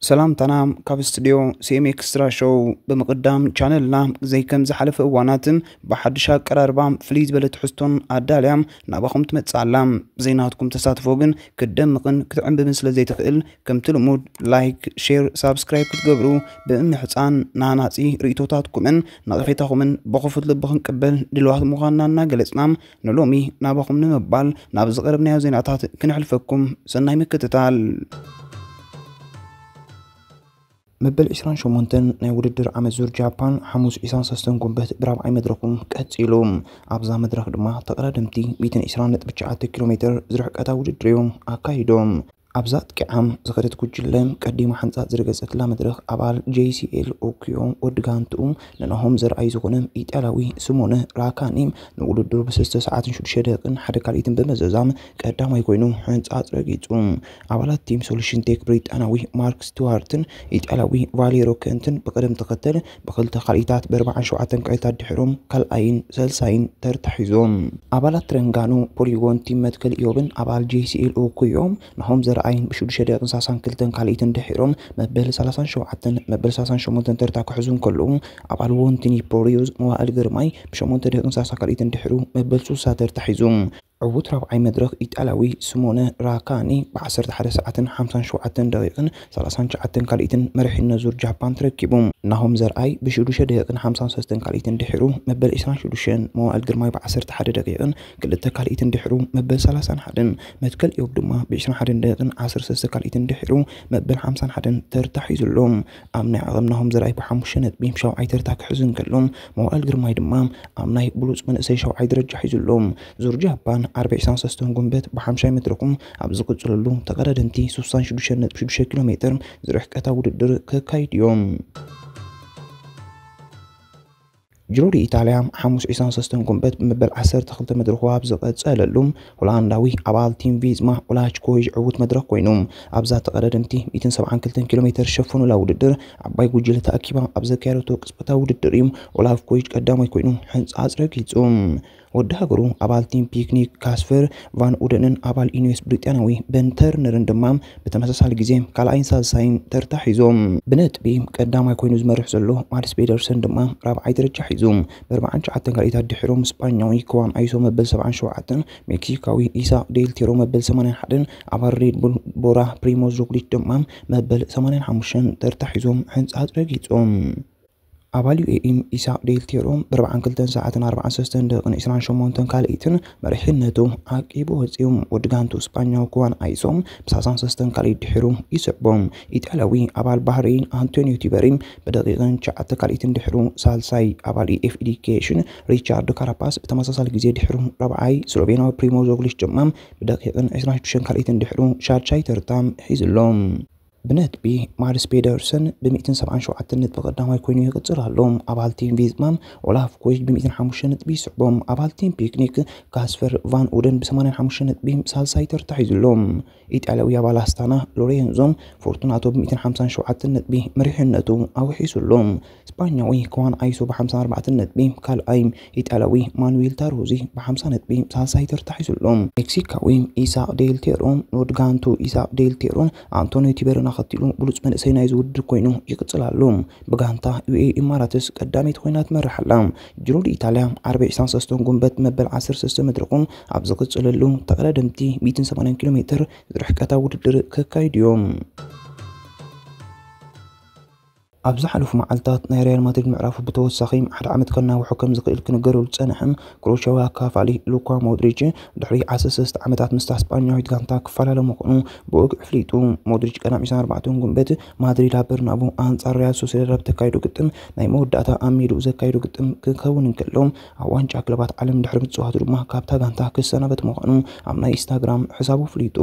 ሰላምታና ካብ ስቱድዮ ሲኤም ኤክስትራ ሾው። ብምቕዳም ቻነልና ዘይከም ዝሓለፈ እዋናትን ብሓድሽ ኣቀራርባ ፍልይ ዝበለ ትሕዝቶን ኣዳልያ ናባኹም ትመጽእ ኣላ። ብዘይናትኩም ተሳትፎ ግን ክትደምቕን ክትዕምብብን ስለ ዘይትኽእል፣ ከምቲ ልሙድ ላይክ፣ ሼር፣ ሳብስክራይብ ክትገብሩ ብምምሕጻን፣ ናናጺ ርእይቶታትኩምን ነቐፌታኹምን ብኽፉት ልቢ ክንቅበል ድልዋት ምዃንና እናገለጽና፣ ንሎሚ ናባኹም ንምባል ናብ ዝቐረብናዮ ዜናታት ክነሕልፈኩም። ሰናይ ምክትታል። መበል ዕስራን ሸሞንተን ናይ ውድድር ዓመት ዙር ጃፓን ሓሙስ ዕስራን ሰለስተን ጉንበት ብራብዓይ መድረኹም ቀጺሉ። ኣብዛ መድረኽ ድማ ተቐዳደምቲ ሚእትን ዕስራን ነጥቢ ትሽዓተ ኪሎ ሜትር ዝርሕቀታ ውድድር እዮም ኣካይዶም። ኣብዛ ጥቂዓም ዝኸደት ጉጅለ ቀዲማ ሓንጻጽ ዝረገጸትላ መድረኽ ኣባል ጄሲኤል ኦኪዮ ወዲ ጋንትኡ ንናሆም ዘርኣይ ዝኾነ ኢጣልያዊ ስሞነ ራካኒ ንውድድሩ ብሰለስተ ሰዓትን ሽዱሽተ ደቂቕን ሓደ ካልኢትን ብምዝዛም ቀዳማይ ኮይኑ ሕንጻጽ ረጊጹ። ኣባላት ቲም ሶሉሽን ቴክ ብሪጣንያዊ ማርክ ስቲዋርትን ኢጣልያዊ ቫሌሮ ከንትን ብቅደም ተኸተል ብክልተ ካልኢታት ብኣርባዓን ሸውዓተን ካልኢታት ድሕሮም ካልኣይን ሳልሳይን ተርታ ሒዞም። ኣባላት ትረንጋኑ ፖሊጎን ቲም መትከል ኢዮብን ኣባል ጄሲኤል ኦኩዮም ናሆም ዘርኣይን ብሽዱሽተ ደቂቕን ሳልሳን ክልተን ካልኢትን ድሒሮም መበል ሰላሳን ሸውዓተን መበል ሰላሳን ሸሞንተን ተርታ ክሕዙ እንከለዉ፣ ኣባል ዎንቲኒ ፖሪዮዝ መዋእል ግርማይ ብሸሞንተ ደቂቕን ሳልሳ ካልኢትን ድሒሩ መበል ሱሳ ተርታ ሒዙ። ዕዉት ራብዓይ መድረኽ ኢጣልያዊ ስሞነ ራካኒ ብዓሰርተ ሓደ ሰዓትን ሓምሳን ሸውዓተን ደቂቕን ሰላሳን ትሽዓተን ካልኢትን መሪሕነት ዙር ጃፓን ተረኪቡ። ናሆም ዘርኣይ ብሽዱሽተ ደቂቕን ሓምሳን ሰለስተን ካልኢትን ድሒሩ መበል ዕስራን ሽዱሽተን፣ መዋእል ግርማይ ብዓሰርተ ሓደ ደቂቕን ክልተ ካልኢትን ድሒሩ መበል ሰላሳን ሓደን፣ መትከል ኢዮብ ድማ ብዕስራን ሓደን ደቂቕን ዓሰርተ ሰለስተ ካልኢትን ድሒሩ መበል ሓምሳን ሓደን ተርታ ሒዙ ኣሎ። ኣብ ናይ ዓቐብ ናሆም ዘርኣይ ብሓሙሽተ ነጥቢ ሻውዓይ ተርታ ክሕዝ እንከሎ፣ መዋእል ግርማይ ድማ ኣብ ናይ ብሉጽ መንእሰይ ሻውዓይ ደረጃ ሒዙ ኣሎ። ዙር ጃፓን ዓርቢ ዕስራን ሰለስተን ጉንበት ብሓምሻይ መድረኹም ኣብ ዝቕጽለሉ ተቐዳደምቲ ስሳን ሽዱሽተን ነጥቢ ሽዱሽተ ኪሎ ሜትር ዝርሕቀታ ውድድር ከካይዱ እዮም። ጅሮ ዲ ኢጣልያ ሓሙስ ዕስራን ሰለስተን ጉንበት ብመበል ዓሰርተ ክልተ መድረኹ ኣብ ዝቐጸለሉ፣ ሆላንዳዊ ኣባል ቲም ቪዝማ ኦላች ኮይጅ ዕዉት መድረኽ ኮይኑ፣ ኣብዛ ተቐዳደምቲ ሚእትን ሰብዓን ክልተን ኪሎ ሜትር ሸፈኑላ ውድድር ዓባይ ጉጅለ ተኣኪባ ኣብ ዘካየደቶ ቅጽበታዊ ውድድር እዩ ኦላፍ ኮይጅ ቀዳማይ ኮይኑ ሕንጻጽ ረጊጹ። ወዲ ሃገሩ ኣባል ቲም ፒክኒክ ካስፈር ቫን ኡደንን ኣባል ኢኒዮስ ብሪጣንያዊ በን ተርነርን ድማ ብተመሳሳሊ ግዜ ካልኣይን ሳልሳይን ተርታ ሒዞም። ብነጥቢ ቀዳማይ ኮይኑ ዝመርሕ ዘሎ ማድስ ፔደርሰን ድማ ራብዓይ ደረጃ ሒዙ። ብኣርባዓን ትሽዓተን ካልኢታት ድሒሮም ስጳኛዊ ክዋን ኣይሶ መበል ሰብዓን ሸውዓተን፣ ሜክሲካዊ ኢሳቅ ዴል ቴሮ መበል ሰማንያን ሓደን፣ ኣባል ሬድ ቡል ቦራ ፕሪሞዝ ሮግሊች ድማ መበል ሰማንያን ሓሙሽተን ተርታ ሒዞም ሕንጻጽ ረጊጾም። ኣባል ዩኤኢ ኢሳቅ ዴል ቴሮ ብኣርባዓን ክልተን ሰዓትን ኣርባዓን ሰለስተን ደቂቕን ዕስራን ሸሞንተን ካልኢትን መሪሕነቱ ዓቂቡ ወጺኡ። ወዲ ጋንቱ ስጳኛዊ ክዋን ኣይሶ ብሰላሳን ሰለስተን ካልኢት ድሒሩ ይስዕቦ። ኢጣልያዊ ኣባል ባህሬን ኣንቶኒዮ ቲበሪ ብደቂቕን ትሽዓተ ካልኢትን ድሒሩ ሳልሳይ፣ ኣባል ኢኤፍ ኤዱኬሽን ሪቻርድ ካራፓስ ብተመሳሳሊ ግዜ ድሒሩ ራብዓይ፣ ስሎቬንያዊ ፕሪሞዝ ሮግሊች ድማ ብደቂቕን ዕስራን ሽዱሽተን ካልኢትን ድሒሩ ሻድሻይ ተርታ ሒዙ ኣሎ። ብነጥቢ ማድስ ፔደርሰን ብሚእትን ሰብዓን ሸውዓተን ነጥቢ ቀዳማይ ኮይኑ ይቕጽል ኣሎ። ኣባል ቲም ቪዝማ ኦላፍ ኮይጅ ብሚእትን ሓሙሽተ ነጥቢ ይስዕቦም። ኣባል ቲም ፒክኒክ ካስፈር ቫን ኡደን ብሰማንያን ሓሙሽተ ነጥቢ ሳልሳይ ተርታ ሒዙ ኣሎ። ኢጣልያዊ ኣባል ኣስታና ሎሬንዞ ፎርቱናቶ ብሚእትን ሓምሳን ሸውዓተን ነጥቢ መሪሕነቱ ኣውሒሱ ኣሎ። ስጳኛዊ ክዋን ኣይሶ ብሓምሳን ኣርባዕተን ነጥቢ ካልኣይ፣ ኢጣልያዊ ማኑዌል ታሮዚ ብሓምሳ ነጥቢ ሳልሳይ ተርታ ሒዙ ኣሎ። ሜክሲካዊ ኢሳቅ ዴል ቴሮ ንወዲ ጋንቱ ኢሳቅ ዴል ቴሮን ኣንቶኒዮ ቲበርን ኣኸቲሉ ብሉጽ መንእሰይ ናይዚ ውድድር ኮይኑ ይቕጽል ኣሎ። ብጋንታ ዩኤኢ ኢማራትስ ቀዳመይቲ ኮይና ትመርሕ ኣላ። ጅሮ ዲ ኢጣልያ ዓርቢ ዕስራን ሰለስተን ጉንበት መበል ዓሰርተ ሰለስተ መድረኹ ኣብ ዝቕጽለሉ ተቐዳደምቲ ሚእትን ሰማንያን ኪሎ ሜትር ዝርሕቀታ ውድድር ከካይዱ እዮም። ኣብ ዝሓለፉ መዓልታት ናይ ሪያል ማድሪድ ምዕራፉ ብተወሳኺ ሓደ ዓመት ከናውሖ ከም ዝኽእል ክንገረሉ ዝጸንሐ ክሮኤሽያዊ ኣካፋሊ ሉካ ሞድሪች ድሕሪ ዓሰርተ ሰለስተ ዓመታት ምስታ ስጳኛዊት ጋንታ ክፈላለ ምዃኑ ብወግዒ ኣፍሊጡ። ሞድሪች ቀዳም ዕስራን ኣርባዕተን ጉንበት ማድሪድ ኣብ በርናቡ ኣንጻር ሪያል ሶሴዳድ ኣብ ተካይዶ ግጥም ናይ መወዳእታ ኣብ ሜድኡ ዘካይዶ ግጥም ክኸውን እንከሎ፣ ኣብ ዋንጫ ክለባት ዓለም ድሕሪ ምጽዋቱ ድማ ካብታ ጋንታ ክሰናበት ምዃኑ ኣብ ናይ ኢንስታግራም ሕሳቡ ኣፍሊጡ።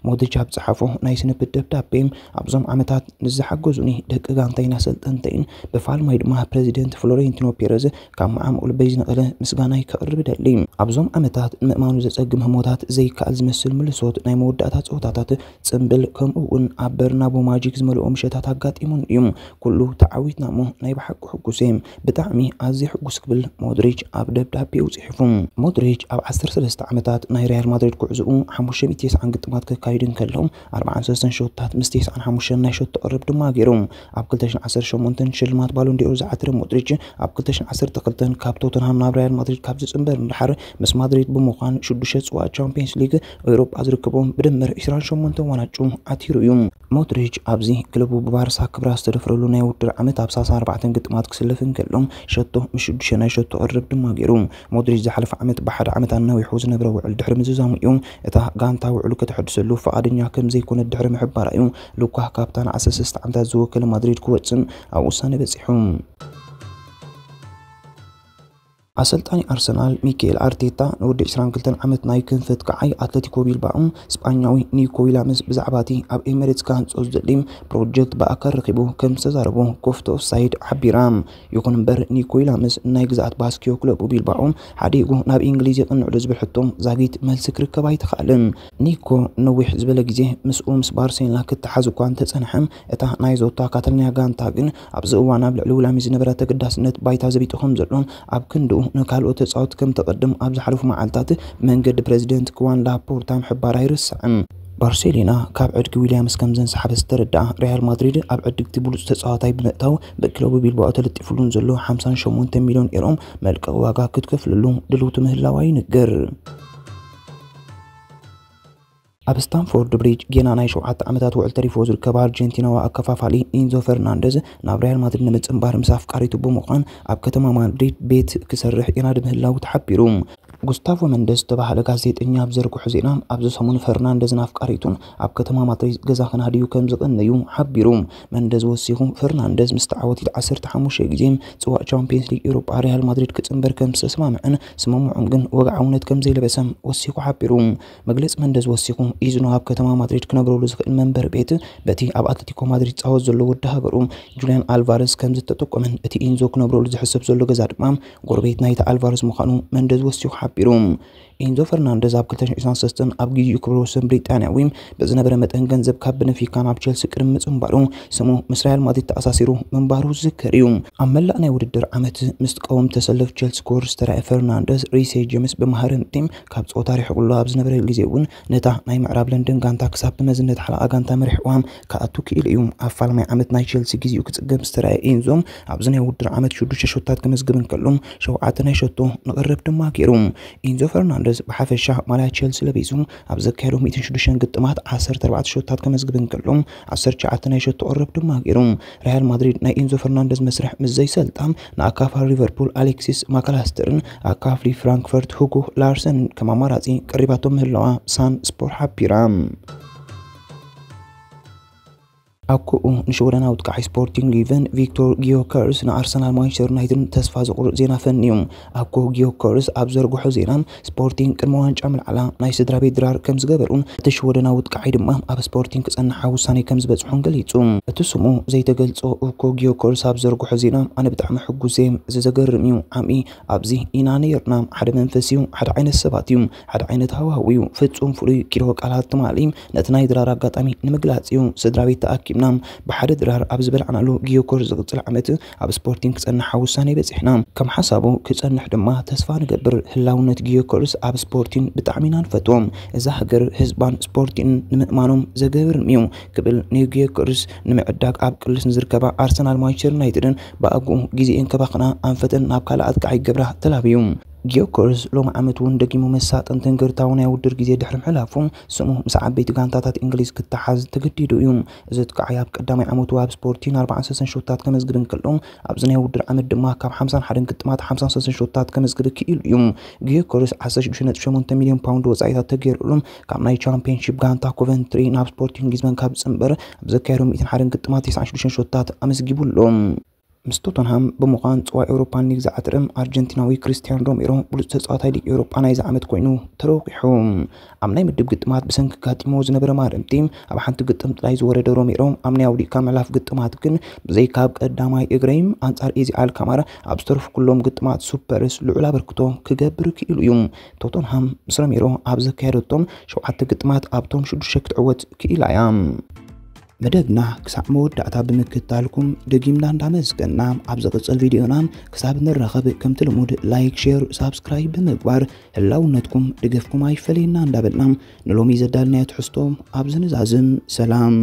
ሞድሪች ኣብ ዝጸሓፎ ናይ ስንብት ደብዳቤ፣ ኣብዞም ዓመታት ንዝሓገዙኒ ደቂ ጋንታይን ሰልጠንተይን ብፋልማይ ድማ ፕረዚደንት ፍሎሬንቲኖ ፔረዝ ካብ መዓሙቕ ልበይ ዝነቐለ ምስጋናይ ከቕርብ እደሊ። ኣብዞም ዓመታት ንምእማኑ ዘጸግም ህሞታት ዘይከኣል ዝመስል ምልሶት ናይ መወዳእታ ጸወታታት ጽምብል ከምኡ እውን ኣብ በርናቦ ማጂክ ዝመልኦ ምሸታት ኣጋጢሙን እዩ። ኩሉ ተዓዊትና እሞ ናይ ብሓቂ ሕጉስ እየ። ብጣዕሚ ኣዝየ ሕጉስ ክብል ሞድሪች ኣብ ደብዳቤኡ ጽሒፉ። ሞድሪች ኣብ ዓሰርተ ሰለስተ ዓመታት ናይ ሪያል ማድሪድ ጉዕዝኡ ሓሙሽተ ሚእቲ ተስዓን ግጥማት ከካይድ እንከሎ ኣርባዓን ሰለስተን ሾታት ምስ ተስዓን ሓሙሽተን ናይ ሾት ተቕርብ ድማ ገይሩ። ኣብ ክልተ ሽሕን ዓሰርተ ሸሞንተን ሽልማት ባሎን ዲኦር ዝዓተረ ሞድሪች ኣብ ክልተ ሽሕን ዓሰርተ ክልተን ካብ ቶተንሃም ናብ ሪያል ማድሪድ ካብ ዝጽንበር ንደሓር ምስ ማድሪድ ብምዃን ሽዱሽተ ጽዋእ ቻምፒየንስ ሊግ ኤውሮጳ ዝርከቦም ብድምር ዕስራን ሸሞንተን ዋንጫ ዓቲሩ እዩ። ሞድሪች ኣብዚ ክለቡ ብባርሳ ክብራ ዝተደፍረሉ ናይ ውድድር ዓመት ኣብ ሰላሳን ኣርባዕተን ግጥማት ክስለፍ እንከሎ ሸቶ ምስ ሽዱሽተ ናይ ሸቶ ቅርብ ድማ ገይሩ። ሞድሪች ዝሓለፈ ዓመት ብሓደ ዓመት ኣናዊሑ ዝነበረ ውዕል ድሕሪ ምዝዛሙ እዩ እታ ጋንታ ውዕሉ ከተሐድሰሉ ፍቓደኛ ከም ዘይኮነ ድሕሪ ምሕባራ እዩ ሉካ ካብታ ንዓሰርተ ሰለስተ ዓመታት ዝወከለ ማድሪድ ክወጽን ኣብ ውሳነ በጺሑ። ኣሰልጣኒ ኣርሰናል ሚካኤል ኣርቴታ ንወዲ ዕስራን ክልተን ዓመት ናይ ክንፈት ከዓይ ኣትለቲኮ ቢልባኦ ስጳኛዊ ኒኮ ዊላምስ ብዛዕባ እቲ ኣብ ኤሚሬትስ ክሃንጾ ዝደሊ ፕሮጀክት ብኣካል ረኺቡ ከም ዝተዛረቦ ኮፍቶ ኦፍሳይድ ሓቢራ። ይኹን እምበር ኒኮ ዊላምስ ናይ ግዝኣት ባስኪዮ ክለቡ ቢልባኦ ሓዲጉ ናብ እንግሊዝ የቕንዕሉ ዝብል ሕቶ ዛጊት መልሲ ክርከብ ኣይተኻእለን። ኒኮ ነዊሕ ዝበለ ግዜ ምስኡ ምስ ባርሴሎና ክተሓዝ እኳ እንተጸንሐ፣ እታ ናይ ዞታ ካታሎንያ ጋንታ ግን ኣብዚ እዋን ኣብ ልዕሊ ዊላምስ ዝነበራ ተገዳስነት ባይታ ዘቢጡ ከም ዘሎን ኣብ ክንድኡ ንካልኦት ተጻወትቲ ከም ተቐድም ኣብ ዝሓለፉ መዓልታት ብመንገዲ ፕረዚደንት ክዋን ላፖርታ ምሕባር ኣይርሳዕን። ባርሴሎና ካብ ዕድጊ ዊልያምስ ከም ዘንሰሓበ ዝተረድኣ ሪያል ማድሪድ ኣብ ዕድግቲ ብሉጽ ተጻዋታይ ብምእታው ብክለቡ ቢልባኦ ተለጢፉሉን ዘሎ ሓምሳን ሸሞንተ ሚልዮን ኤሮም መልቀቕ ዋጋ ክትከፍለሉ ድልውቲ ምህላዋ ይንገር። ኣብ ስታንፎርድ ብሪጅ ጌና ናይ ሸውዓተ ዓመታት ውዕል ተሪፎ ዝርከብ ኣርጀንቲናዊ ኣከፋፋሊ ኢንዞ ፈርናንደዝ ናብ ሪያል ማድሪድ ንምጽንባር ምስ ኣፍቃሪቱ ብምዃን ኣብ ከተማ ማድሪድ ቤት ክሰርሕ የናዲ ምህላው ተሓቢሩ። ጉስታቮ መንደዝ ዝተባህለ ጋዜጠኛ ኣብ ዘርግሖ ዜና፣ ኣብዚ ሰሙን ፈርናንደዝን ኣፍቃሪቱን ኣብ ከተማ ማድሪድ ገዛ ክናድዩ ከም ዝቐነዩ ሓቢሩ። መንደዝ ወሲኹ፣ ፈርናንደዝ ምስ ተዓወቲት ዓሰርተ ሓሙሽተ ግዜ ጽዋእ ቻምፒየንስ ሊግ ኤውሮጳ ሪያል ማድሪድ ክጽንበር ከም ዝተስማምዐን ስምምዖም ግን ወግዓውነት ከም ዘይለበሰ ወሲኹ ሓቢሩ። መግለጺ መንደዝ ወሲኹ፣ ኢዝኖ ኣብ ከተማ ማድሪድ ክነብረሉ ዝኽእል መንበሪ ቤት በቲ ኣብ ኣትሌቲኮ ማድሪድ ጻወት ዘሎ ወዲ ሃገሩ ጁልያን ኣልቫረዝ ከም ዝተጠቆመን እቲ ኢንዞ ክነብረሉ ዝሕሰብ ዘሎ ገዛ ድማ ጎረቤት ናይቲ ኣልቫረዝ ምዃኑ መንደዝ ወሲኹ ሓቢሩ። ኢንዞ ፈርናንደዝ ኣብ ክልተ ሽሕን ዕስራን ሰለስተን ኣብ ግዜኡ ክብረ ወሰን ብሪጣንያዊ በዝነበረ መጠን ገንዘብ ካብ በነፊካ ናብ ቸልሲ ቅድሚ ምጽንባሩ ስሙ ምስ ሪያል ማድሪድ ተኣሳሲሩ ምንባሩ ዝዝከር እዩ። ኣብ መላእ ናይ ውድድር ዓመት ምስ ቀወም ተሰለፍ ቸልሲ ክወርድ ዝተራእየ ፈርናንደዝ፣ ሪሴ ጀምስ ብማህረምቲ ካብ ጸወታ ርሒቑ ኣሎ ኣብ ዝነበረ ግዜ እውን ነታ ናይ ምዕራብ ለንደን ጋንታ ክሳብ ብመዝነት ሓለቓ ጋንታ መሪሕዋ ክኣቱ ክኢሉ እዩ። ኣብ ፋልማይ ዓመት ናይ ቸልሲ ግዜኡ ክጽገም ዝተራእየ ኢንዞ ኣብዚ ናይ ውድድር ዓመት ሽዱሽተ ሾታት ከመዝግብ እንከሎ ሸውዓተ ናይ ሸቶ ንቕርብ ድማ ገይሩ። ኢንዞ ፈርናንደዝ ብሓፈሻ ማልያ ቸልሲ ለቢሱ ኣብ ዘካየዶ ሚእትን ሽዱሽተን ግጥማት ዓሰርተ ኣርባዕተ ሾታት ከመዝግብ እንከሎ ዓሰርተ ትሽዓተ ናይ ሸቶ ቅርብ ድማ ገይሩ። ሪያል ማድሪድ ናይ ኢንዞ ፈርናንደዝ መስርሕ ምስ ዘይሰልጣ ንኣካፋሪ ሊቨርፑል ኣሌክሲስ ማካላስተርን ኣካፍሊ ፍራንክፈርት ሁጎ ላርሰን ከም ኣማራጺ ቀሪባቶም ምህላዋ ሳን ስፖርት ሓቢራ። ኣኩኡ ንሽወደናዊ ጥቃሒ ስፖርቲንግ ሊቨን ቪክቶር ጊዮከርስ ንኣርሰናል ማንቸስተር ዩናይትድን ተስፋ ዘቑርጥ ዜና ፈንዩ። ኣኩ ጊዮከርስ ኣብ ዘርግሖ ዜና ስፖርቲንግ ቅድሚ ዋንጫ ምልዓላ ናይ ስድራ ቤት ድራር ከም ዝገበሩን እቲ ሽወደናዊ ጥቃሒ ድማ ኣብ ስፖርቲንግ ክጸንሓ ውሳኔ ከም ዝበጽሖን ገሊጹ። እቲ ስሙ ዘይተገልጾ እኮ ጊዮከርስ ኣብ ዘርግሖ ዜና ኣነ ብጣዕሚ ሕጉስ እየ፣ እዚ ዘገርም እዩ። ዓሚ ኣብዚ ኢና ነይርና። ሓደ መንፈስ እዩ፣ ሓደ ዓይነት ሰባት እዩ፣ ሓደ ዓይነት ሃዋህው እዩ። ፍጹም ፍሉይ ኪሎ ቃላት ትማሊ ነቲ ናይ ድራር ኣጋጣሚ ንምግላጽ እዩ። ስድራ ቤት ተኣኪብና ብሓደ ድራር ኣብ ዝበላዕናሉ ጊዮኮርስ ዝቕጽል ዓመት ኣብ ስፖርቲን ክጸንሓ ውሳኔ በጺሕና። ከም ሓሳቡ ክጸንሕ ድማ ተስፋ ንገብር። ህላውነት ጊዮኮርስ ኣብ ስፖርቲን ብጣዕሚ ኢና ንፈትዎ። እዛ ሃገር ህዝባን ስፖርቲን ንምእማኖም ዘገርም እዩ ክብል ንጊዮኮርስ ንምዕዳግ ኣብ ቅልስ ንዝርከባ ኣርሰናል ማንቸስተር ዩናይትድን ብኣግኡ ግዜኤን ከባኽና ኣንፈተን ናብ ካልእ ኣጥቃዒ ክገብራ ተላብዩ። ጊዮኮርስ ሎሚ ዓመት እውን ደጊሙ መሳጥን ትንግርታዊ ናይ ውድድር ግዜ ድሕሪ ምሕላፉ ስሙ ምስ ዓበይቲ ጋንታታት እንግሊዝ ክተሓዝ ተገዲዱ እዩ። እዚ ኣጥቃዓይ ኣብ ቀዳማይ ዓመቱ ኣብ ስፖርቲን ኣርባዓን ሰለስተን ሾታት ከመዝግብ እንከሎ ኣብዚ ናይ ውድድር ዓመት ድማ ካብ ሓምሳን ሓደን ግጥማት ሓምሳን ሰለስተን ሾታት ከመዝግብ ክኢሉ እዩ። ጊዮኮርስ ዓሰርተ ሽዱሽተ ነጥቢ ሸሞንተ ሚልዮን ፓውንድ ወጻኢታት ተገይሩሉ ካብ ናይ ቻምፒየንሺፕ ጋንታ ኮቨንትሪ ናብ ስፖርቲንግ ሊዝበን ካብ ዝጽንበር ኣብ ዘካየዶ ሚእትን ሓደን ግጥማት ተስዓን ሽዱሽተን ሾታት ኣመዝጊቡ ኣሎ። ምስ ቶተንሃም ብምዃን ጽዋይ ኤውሮፓ ሊግ ዝዓተረ ኣርጀንቲናዊ ክርስቲያን ሮሜሮ ብሉጽ ተጻዋታይ ሊግ ኤውሮፓ ናይዚ ዓመት ኮይኑ ተረቂሑ። ኣብ ናይ ምድብ ግጥማት ብሰንኪ ኣጋጢሞ ዝነበረ ማረምቲ ኣብ ሓንቲ ግጥም ጥራይ ዝወረደ ሮሜሮ ኣብ ናይ ኣውዲቕካ ምዕላፍ ግጥማት ግን ብዘይካ ኣብ ቀዳማይ እግረይም ኣንጻር ኤዚ ኣልካማር ኣብ ዝተረፉ ኩሎም ግጥማት ሱፐርስ ልዑል ኣበርክቶ ክገብር ክኢሉ እዩ። ቶተንሃም ምስ ሮሜሮ ኣብ ዘካየደቶም ሸውዓተ ግጥማት ኣብቶም ሽዱሽተ ክትዕወት ክኢላ እያ። መደብና ክሳዕ መወዳእታ ብምክታልኩም ደጊምና እንዳመስገና ኣብ ዝቕጽል ቪድዮና ክሳብ ንራኸብ ከምቲ ልሙድ ላይክ፣ ሼር፣ ሳብስክራይብ ብምግባር ህላውነትኩም ድገፍኩም ኣይፈለየና እንዳበልና ንሎሚ ዘዳልናዮ ትሕዝቶ ኣብዚ ንዛዝም። ሰላም።